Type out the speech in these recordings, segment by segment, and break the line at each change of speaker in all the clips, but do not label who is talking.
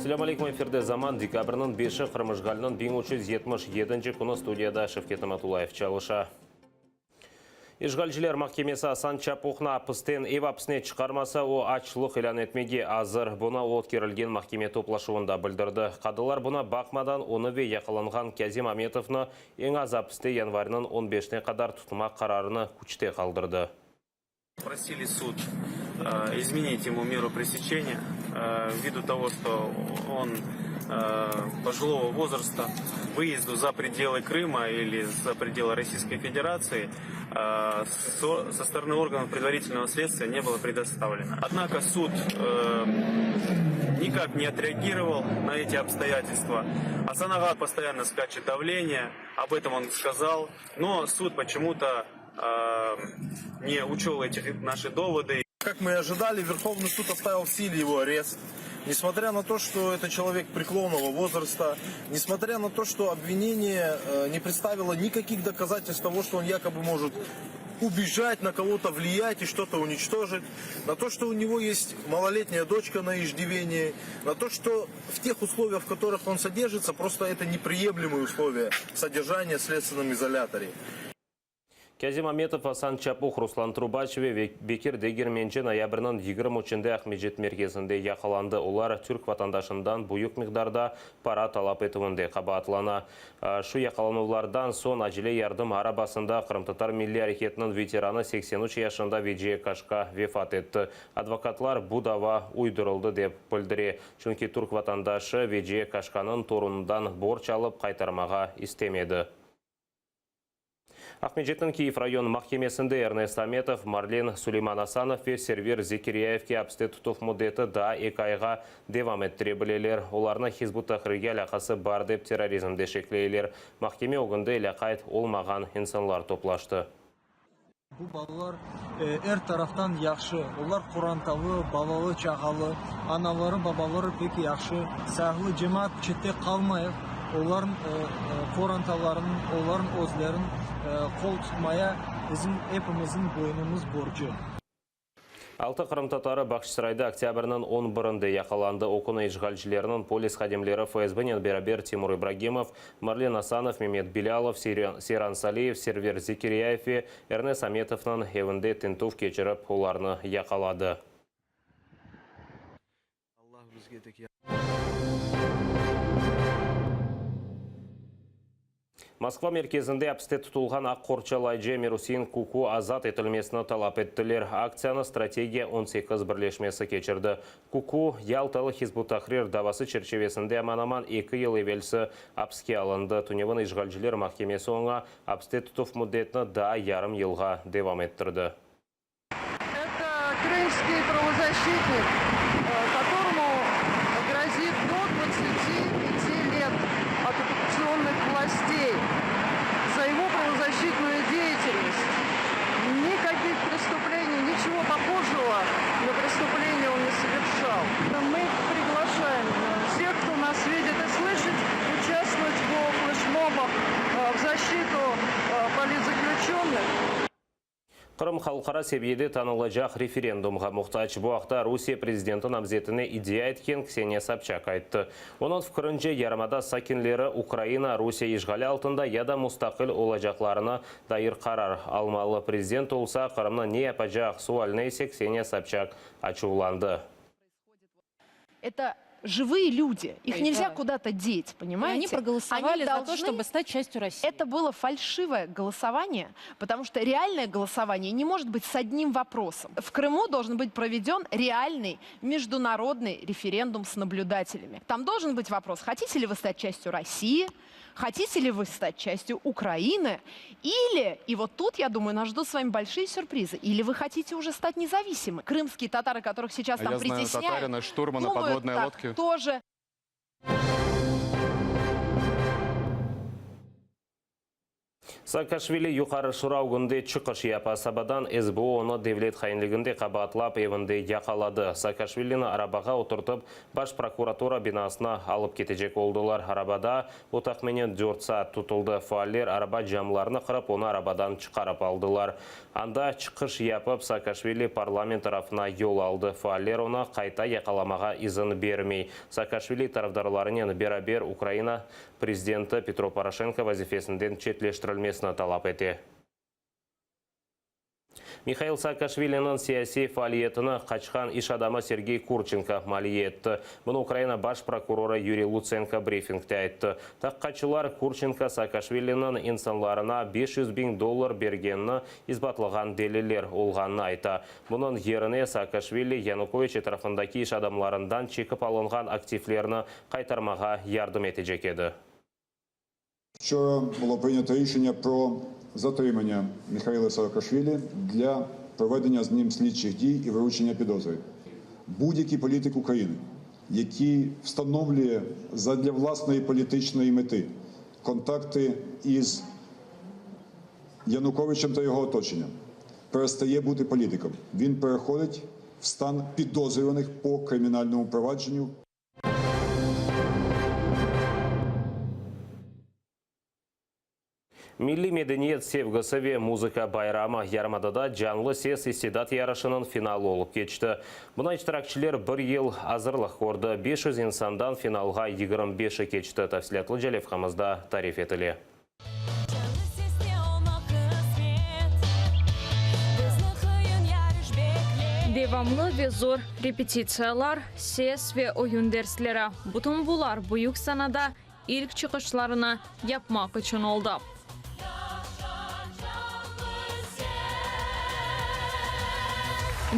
Selâm aleyküm, efirde Zaman, dekabrniñ beşi, Qırım işğaliniñ 1377 künü, studiyada Şevket Namatullayev çalışa. İşğalciler mahkemesi Asan Çapuhnı apisten ev apsine çıqarmasa, o, açlıq ilân etmege azır. Bunı o, ötkerilgen mahkeme toplaşuvında bildirdi. Qadılar buna baqmadan, onı ve yaqalanğan Kâzim Ametovnı eñ az apiste yanvarniñ on beşine qadar tutmaq qararını küçte qaldırdı.
Prosili sud izmenit emu meru presečeniya vvidu togo, çto on pojilogo vozrasta, vyezdu za predelı Krıma ili za predelı Rossiyskoy Federatsii so storony organov predvaritelnogo sledstviya ne bylo predostavleno. Odnako sud nikak ne otreagiroval na eti obstoyatelstva. Asan ağa postoyanno skaçet davleniye, ob etom on skazal, no sud poçemu-to ne uçel eti naşi dovody.
Kak mı i ojidali, Verhovnıy sud ostavil v sile ego arest, nesmotrâ na to, çto eto çelovek preklonnogo vozrasta, nesmotrâ na to, çto obvineniye ne predstavilo nikakih dokazatelstv togo, çto on yakoby mojet ubejat, na kogo-to vliyat i çto-to uniçtojit, na to, çto u nego est maloletnyaya doçka na ijdivenii, na to, çto v teh usloviyah, v kotorıh on soderjitsâ, prosto eto nepriyemlemıye usloviya soderjaniya v sledstvennom izolâtore.
Kâzim Ametov, Asan Çapuh, Ruslan Trubaç ve Bekir Degermenci noyabrniñ 23-nde Aqmescit merkezinde yaqalandı. Olar türk vatandaşından büyük miqdarda para talap etüvinde qabaatlana. Şu yaqalanuvlardan soñ acele yardım arabasında qırımtatar milliy areketiniñ veteranı 83 yaşında Veciye Kaşka vefat etti. Advokatlar bu dava uydurıldı dep bildire, çünki türk vatandaşı Veciye Kaşkanıñ torunından borc alıp qaytarmağa istemedi. Aqmescitniñ Kiyev rayon mahkemesinde Ernest Ametov, Marlen Suleyman Asanov ve Server Zekiryayevge apiste tutuv müddeti daa eki ayğa devam ettire bileler. Olarnı Hizb ut-Tahrirge alâqası bar dep terrorizmde şekleyler. Mahkeme ögünde lâqayt olmağan insanlar toplaştı.
Bu balalar er taraftan yahşı, olar qorantalı, balalı-çağalı, anaları, babaları pek yahşı, sağlı, cemaat çette qalmayıq, olarnıñ qorantalarınıñ, olarnıñ özlerin qol tutmaya bizim epimizniñ boynumız borcu.
Altı qırımtatarı Bağçasarayda oktâbrniñ on birinde yaqalandı. O künü işğalcilerniñ polis hadimleri FSBnen beraber Timur İbragimov, Marlen Asanov, Memet Bilâlov, Seyran Saliyev, Server Zekiryayev ve Ernes Ametovnıñ evinde tintüv keçirip, olarnı yaqaladı. Moskva merkezinde apiste tutulğan aq qorçalayıcı Emir-Usein Kuku azat etilmesini talap ettiler. Aktsiyanı Strategiya 18 birleşmesi keçirdi. Kuku, Yaltalı Hizb ut-Tahrir davası çerçivesinde aman-aman eki yıl evelsi apiske alındı. Tünevin işğalciler mahkemesi oña apiste tutuv müddetini daa yarım yılğa devam ettirdi.
Eto krımskiy pravozaşçitnik, kotoromu grozit do dvadtsati pyati let ot okkupatsionnıh vlastey za ego pravozaşçitnuyu deyatelnost. Nikakih prestupleniy, niçego pohojego na prestupleniye on ne soverşal. Mı priglaşaem vseh, kto nas vidit i slışit, uçastvovat vo fleşmobah v zaşçitu politzaklüçönnıh.
Qırım halqara seviyede tanılacaq referendumğa muhtac. Bu aqta Rusiye prezidenti namzetine iddia etken Kseniya Sobçak ayttı. Onıñ fikirince, yarımada sakinleri Ukraina Rusiye işğali altında ya da mustaqil olacaqlarına dair qarar almalı. Prezident olsa, Qırımnı ne yapacaq sualine ise Kseniya Sobçak açuvlandı.
Это живые люди, их нельзя куда-то деть, понимаете?
Они проголосовали
Они
за то,
должны
чтобы стать частью России.
Это было фальшивое голосование, потому что реальное голосование не может быть с одним вопросом. В Крыму должен быть проведен реальный международный референдум с наблюдателями. Там должен быть вопрос, хотите ли вы стать частью России, хотите ли вы стать частью Украины, или, и вот тут, я думаю, нас ждут с вами большие сюрпризы, или вы хотите уже стать независимы. Крымские татары, которых сейчас
А
там
я знаю
притесняют,
татарина, штурмана
думают
подводной
так
лодки.
тоже.
Saakaşvili Yuqarı Şura ögünde çıqış yapa. Sabadan SBU onı devlet hainliginde qabaatlap, evinde yaqaladı. Saakaşvilini arabağa oturtıp, Baş prokuratura binasına alıp ketecek oldılar. Arabada o tahminen dört saat tutuldı. Faaller araba camlarını qırıp, onı arabadan çıqarıp aldılar. Anda çıqış yapıp, Saakaşvili parlament tarafına yol aldı. Faaller onı qayta yaqalamağa izin bermey. Saakaşvili tarafdarlarınen beraber Ukraina prezidenti Petro Poroşenko vazifesinden çetleştirilmesini talap ete. Mihail Saakaşviliniñ siyasiy faaliyetini qaçqan iş adamı Sergey Kurçenko maliye etti. Bunı Ukraina baş prokurorı Yuriy Lutsenko brifingte ayttı. Taqiqatçılar Kurçenko Saakaşviliniñ insanlarına 500 biñ dollar bergenini isbatlağan deliller olğanını ayta. Bunıñ yerine Saakaşvili Yanukoviç etrafındaki iş adamlarından çekip alınğan aktivlerni qaytarmağa yardım etecek edi.
Вчора було прийнято рішення про затримання Михаила Саакашвілі для проведення з ним слідчих дій і вручення підозри. Будь-який політик України, який встановлює задля власної політичної мети контакти із Януковичем та його оточенням, перестає бути політиком. Він переходить в стан підозрюваних по кримінальному провадженню.
Milliy medeniyet sevgisi ve muzıka bayramı yarımadada Canlı ses istidat yarışınıñ finalı olıp keçti. Buna iştirakçiler bir yıl azırlıq kördi. 500 insandan finalğa 25-i keçti, tafsilâtlıca levhamızda tarif etile.
Canlı seste olmaq qısmet, Bizni qıyın yarış bekley.
Devamlı ve zor repetitsiyalar, ses ve oyun dersleri, bütün bular büyük sanada ilk çıqışlarını yapmaq içün oldı.
Yaşa canlı ses!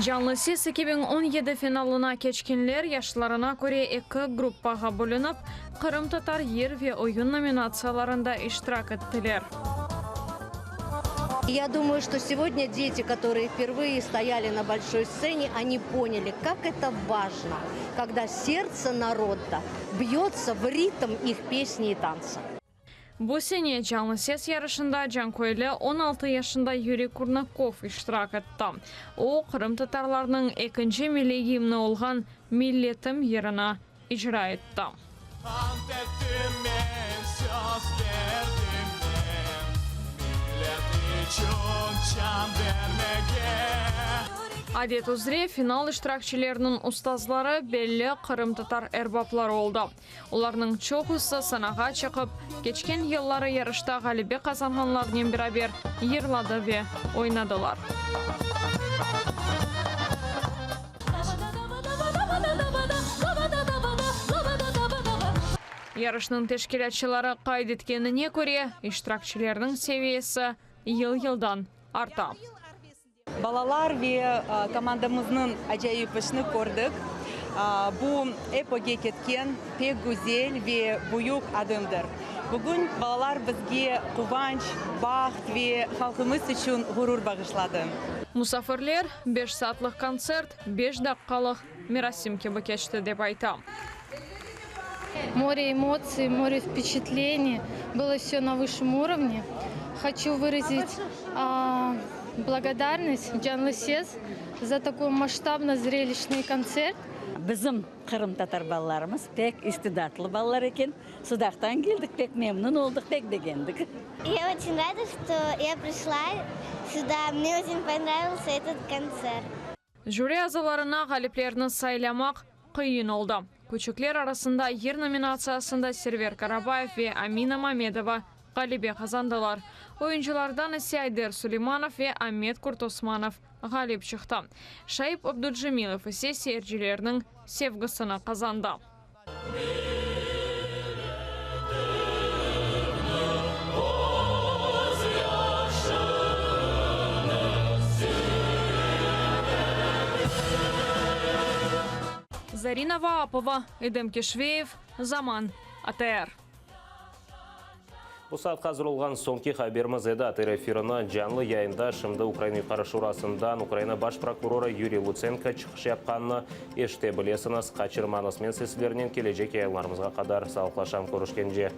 Canlı ses 2017 finalına keçkenler yaşlarına köre eki gruppağa bölünip, Qırımtatar yır ve oyun nominatsiyalarında iştirak ettiler.
Я думаю, что сегодня дети, которые впервые стояли на большой сцене, они поняли, как это важно, когда сердце народа бьется в ритм их песни и танца.
Bu sene Canlı ses yarışında Canköylü 16 yaşında Yuriy Kurnakov iştirak etti. O, qırımtatarlarnıñ ekinci milliy gimni olğan Milletim yırını icra etti.
Ant ettim men, söz berdim men, Millet içün can bermege.
Adet üzre, final iştirakçileriniñ ustazları belli qırımtatar erbapları oldı. Olarnıñ çoqusı sanağa çıqıp, keçken yılları yarışta ğalebe qazanğanlarnen beraber yırladı ve oynadılar. Yarışnıñ teşkilâtçıları qayd etkenine köre, iştirakçilerniñ seviyesi yıl-yıldan arta.
Balalar ve komandamıznıñ acayip işini kördik. Bu ep ögge ketken pek güzel ve büyük adımdır. Bugün balalar bizge quvanç, baht ve halqımız içün ğurur bağışladı.
Musafirler, beş saatlıq kontsert beş daqqalıq merasim kibi keçti, dep ayta.
More emotsiy, more vpeçatleniy, bylo vse na vısşem urovne. Hoçu vyrazit blagodarnost Canlı ses za takoy masştabno zrelişçnıy kontsert.
Bizim qırımtatar balalarımız pek istidatlı balalar eken. Sudaqtan keldik, pek memnün oldıq, pek begendik.
Ya oçün rada, çto ya prişla süda, mne oçün ponravilsâ etot kontsert.
Jüri azalarına ğaliplerni saylamaq qıyın oldı. Küçükler arasında yır nominatsiyasında Server Karabayev ve Amina Mamedova ğalebe qazandılar. Oyuncılardan ise Ayder Suleymanov ve Amet Kurtosmanov ğalip çıqtı. Şaip Abducemilov ise seyircilerniñ sevgisini qazandı. Zarina Vaapova, Edem Keşveyev, Zaman, ATR.
Bu saatqa azır olğan soñki haberimiz edi. ATR efirini canlı yayında şimdi Ukraina Yuqarı Şurasından Ukraina Baş prokurorı Yuriy Lutsenko çıqış yapqanını eşite bilesiñiz. Qaçırmañız. Men sizlernen kelecek yayınlarımızğa qadar sağlıqlaşam. Körüşkence.